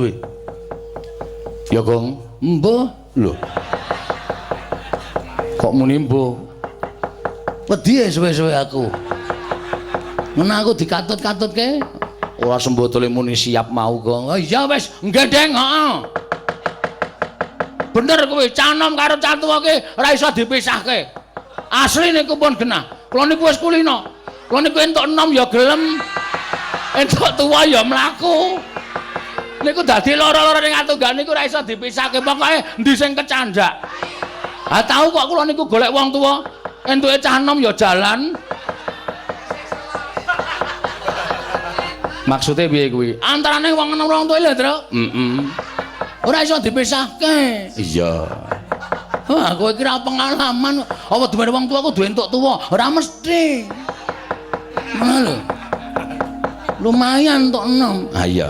suwe. Ya, Gong. Mbuh. Lho. Kok muni mbuh? Wedi suwe-suwe aku. Ngono aku dikatut-katutke. Ora sembotole muni siap mau, Gong. Oh iya wis, nggih, Deng, heeh. Bener kuwi, cah nom karo cah tuwa ki ora iso dipisahke. Asli niku pun genah. Kula niku wis kulino. Kula niku entuk enom ya gelem. Entuk tuwa ya mlaku. Niku dadi loro-loro ning atunggal niku ora iso dipisahke. Pokoke endi sing kecandak. Ha tau kok kula niku golek wong tuwa, entuke cah enom ya jalan. Maksude piye kuwi? Antarane wong enom wong tuwa lho, Tru. Heeh. Ora iso dipisahke. Iya. Wah, kowe iki ra pengalaman. Apa duwe wong tuwa kudu entuk tuwa? Ora mesti. Ngono lho. Lumayan entuk enom. Ha iya.